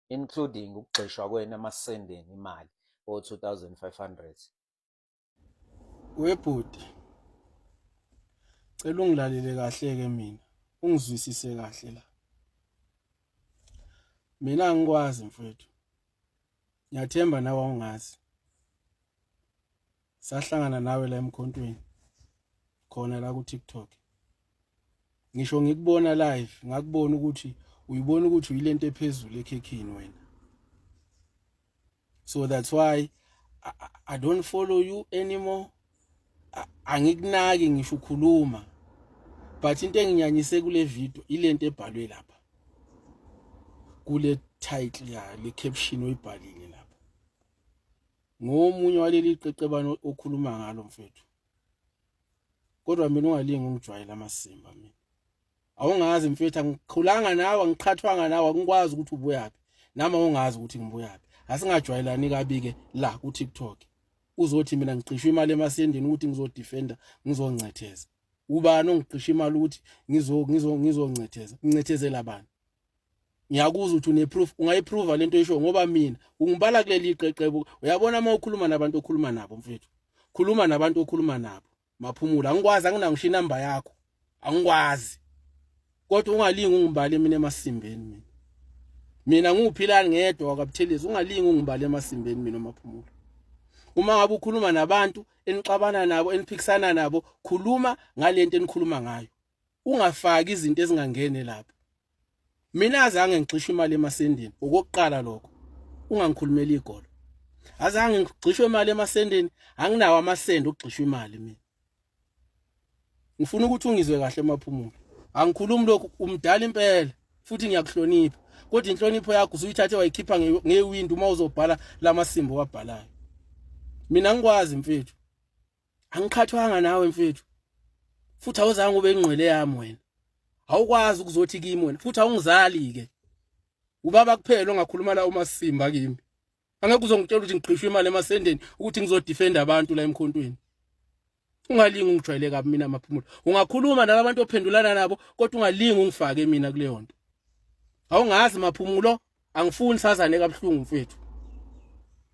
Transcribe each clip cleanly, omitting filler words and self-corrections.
Including ukugxishwa kwenu emasendeni imali o-2500. Webhuti, cela ungilalele kahle ke mina, ungizwisise kahle la. Mina angikwazi mfowethu. Ngiyathemba nawe awungazi. Sahlangana nawe la emkhontweni khona la ku TikTok. Ngisho ngikubona live ngakubona ukuthi uyibona ukuthi uyilento ephezulu ekhekhini wena. So that's why I don't follow you anymore. Angikunaki ngisho ukhuluma, but into enginyanyise kule video ilento ebhalwe lapha kule title ya le caption oyibhalile lapha. Ngomunye waleli qeqebano okhuluma ngalo mfethu, kodwa mina ungalingi ungijwayela amasimba. Mina awungazi mfethu, angikhulanga nawe, angiqhathwanga nawe, angikwazi ukuthi ubuyaphi nami, awungazi ukuthi ngibuyaphi. Asingajwayelani kabi ke la ku TikTok. Uzothi mina ngiqishwa imali emasendeni ukuthi ngizodefenda, ngizoncetheza. Ubani ongiqisha imali ukuthi ngizoncetheza? Ngincethezela bani? Ngiyakuzwa ukuthi une-proof, ungayiprova lento oyisho, ngoba mina ungibala kuleli qeqebo. Uyabona, uma ukhuluma nabantu okhuluma nabo mfethu, khuluma nabantu okhuluma nabo. Maphumulo, angikwazi, anginayo ngisho inamba yakho, angikwazi, kodwa ungalingi ungibale mina emasimbeni. Mina ngiwuphilani ngedwa wakaButhelezi. Ungalingi ungibale emasimbeni mina, Maphumulo. Uma ngabe ukhuluma nabantu enixabana nabo, eniphikisana nabo, khuluma ngalento enikhuluma ngayo, ungafaki izinto ezingangene lapho. Mina azange ngigxishwe imali emasendeni, okokuqala lokho. Ungangikhulumeli igolo. Azange ngigxishwe imali emasendeni, anginawo amasende okugxishwa imali mina. Ngifuna ukuthi ungizwe kahle, Maphumulo. Angikhulumi lokhu, umdala impela futhi ngiyakuhlonipha, kodwa inhlonipho yakho usuyithathe wayikhipha ngewindi uma uzobhala lamasimbo wabhalayo. Mina ngikwazi mfethu, angiqhathwanga nawe mfethu, futhi awuzange ube ingqwele yami wena. Awukwazi ukuzothi kimi wena, futhi awungizali ke. Ubaba kuphela ongakhuluma la uma simba kimi. Angeke uzongitshela ukuthi ngiqhishwe imali emasendeni ukuthi ngizodefend abantu la emkhontweni. Ungalingi ungijwayele kabi mina, Maphumulo. Ungakhuluma nalabantu ophendulana nabo, kodwa ungalingi ungifake mina kuleyo nto. Awungazi Maphumulo, angifuni sazane kabuhlungu mfethu,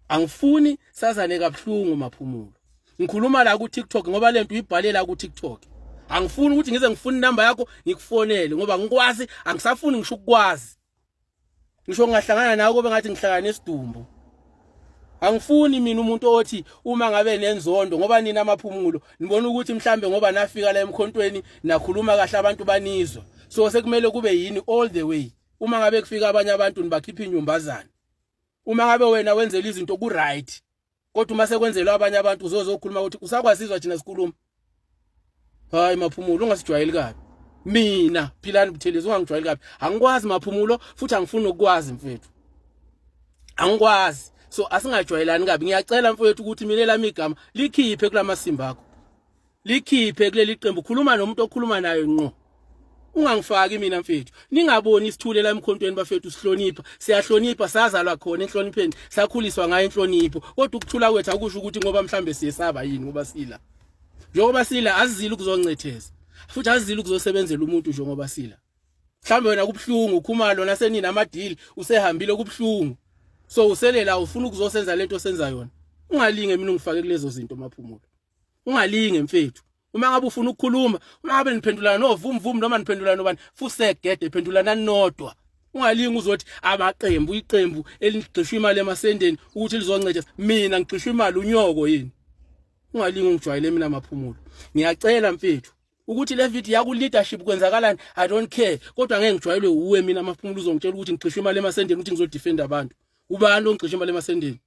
angifuni sazane kabuhlungu Maphumulo. Ngikhuluma la ku TikTok ngoba lento uyibhalela ku TikTok. Angifuni ukuthi ngize ngifune inamba yakho ngikufonele, ngoba ngikwazi angisafuni ngisho ukukwazi. Ngisho ngingahlangana nawe kube ngathi ngihlangana nesidumbu. Angifuni mina umuntu othi uma ngabe nenzondo, ngoba nina Amaphumulo nibona ukuthi mhlambe ngoba nafika la emkhontweni nakhuluma kahle, abantu banizwa, so sekumele kube yini all the way. Uma ngabe kufika abanye abantu nibakhipha inyumbazana. Uma ngabe wena wenzela izinto ku right, kodwa uma sekwenzelwa abanye abantu uzozokhuluma ukuthi usakwazizwa thina sikhuluma. Hayi Maphumulo, ungasijwayeli kabi. Mina Philani Buthelezi, ungangijwayeli kabi. Angikwazi Maphumulo, futhi angifuni ukukwazi mfethu, angikwazi, so asingajwayelani kabi. Ngiyacela mfethu ukuthi mina lami igama likhiphe kulamasimba akho, likhiphe kuleli qembu. Khuluma nomuntu okhuluma naye ngqo, ungangifaki mina mfethu. Ningaboni isithule la emkhontweni bafethu, sihlonipha, siyahlonipha, sazalwa khona enhlonipheni, sakhuliswa ngayo inhlonipho, kodwa ukuthula kwethu akusho ukuthi ngoba mhlambe siyesaba yini. Ngoba sila, njengoba sila, azizile ukuzoncetheza futhi azizile ukuzosebenzela umuntu. Njengoba sila, mhlambe wena kubuhlungu ukhumalo nasenini amadili usehambile, kubuhlungu, so uselela ufuna ukuzosenza lento osenza yona. Ungalinge mina ungifake kulezo zinto Maphumulo, ungalinge mfethu. Uma ngabe ufuna ukukhuluma, uma ngabe niphendulana novum vum noma niphendulana nobani, fusegede, phendulana nodwa. Ungalingi uzothi amaqembu, iqembu eligxishwa imali emasendeni ukuthi lizonceda. Mina ngigxishwa imali unyoko yini? Ungalingi ungijwayele mina Maphumulo. Ngiyacela mfethu ukuthi le video yaku leadership kwenzakalani, I don't care, kodwa ngeke ngijwayelwe uwe mina Maphumulo. Uzongitshela ukuthi ngigxishwa imali emasendeni ukuthi ngizodefend abantu. Ubani ongigxisha imali emasendeni?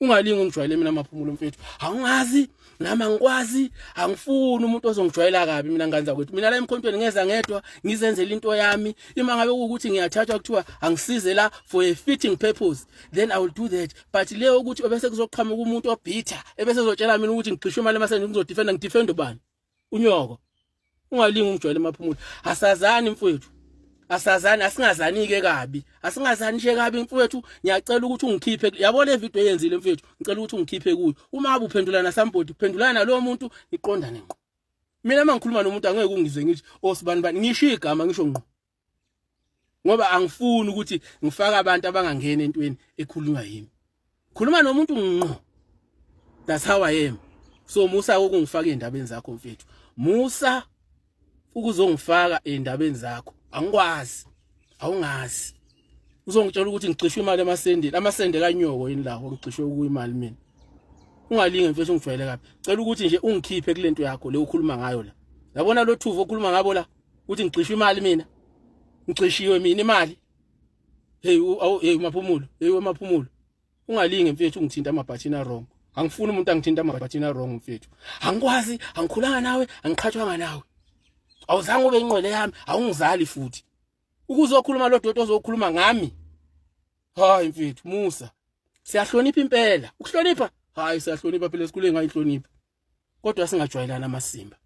Ungalingi ungijwayele mina Maphumulo mfethu. Awungazi nami angikwazi, angifuni umuntu ozongijwayela kabi mina nganza kwethu. Mina la emkhontweni ngeza ngedwa, ngizenzela into yami. Ima ngabe ukuthi ngiyathathwa kuthiwa angisize la for a fitting purpose, then I will do that, but leyo ukuthi ebese kuzoqhamuka umuntu obitha ebese ezotshela mina ukuthi ngigxishwe imali emaseni ngizodefenda, ngidefend ubani? Unyoko? Ungalingi ungijwayele Maphumulo. Asazani mfowethu, asazani, asingazani ke kabi, asingazani nje kabi mfowethu. Ngiyacela ukuthi ungikhiphe, yabo le video eyenzile mfethu, ngicela ukuthi ungikhiphe kuyo. Uma ngabe uphendulana somebody, uphendulana nalowo muntu, niqondane ngqo. Mina uma ngikhuluma nomuntu angeke ungizwe ngithi osibani bani, ngisho igama, ngisho ngqo. Ngoba angifuni ukuthi ngifake abantu abangangena entweni ekhulunywa yimi. Khuluma nomuntu ngqo. That's how I am. So musa ukungifaka endabeni zakho mfethu. Musa ukuzongifaka endabeni zakho. Angikwazi. Awungazi. Uzongitshela ukuthi ngigxishwe imali emasendeni. Amasende kanyoko yini lawo ngigxishwe kuyimali mina. Ungalinge mfethu ungijwayele kabi. Cela ukuthi nje ungikhiphe kulento yakho le ukhuluma ngayo la. Yabona lo thuvo okhuluma ngabo la uthi ngigxishwe imali mina. Ngigxishiwe mina imali. Hey hey maphumulo, hey wemaphumulo. Ungalinge mfethu ungithinta amabhathini wrong. Angifuni umuntu angithinta amabhathini wrong mfethu. Angikwazi, angikhulanga nawe, angiqhathwanga nawe. Awuzange ube inqwele yami, awungizali futhi. Ukuzokhuluma lo doti ozokhuluma ngami. Hayi mfethu, musa. Siyahlonipha impela. Ukuhlonipha? Hayi siyahlonipha phela esikhule ngayihlonipha. Kodwa singajwayelana amasimba.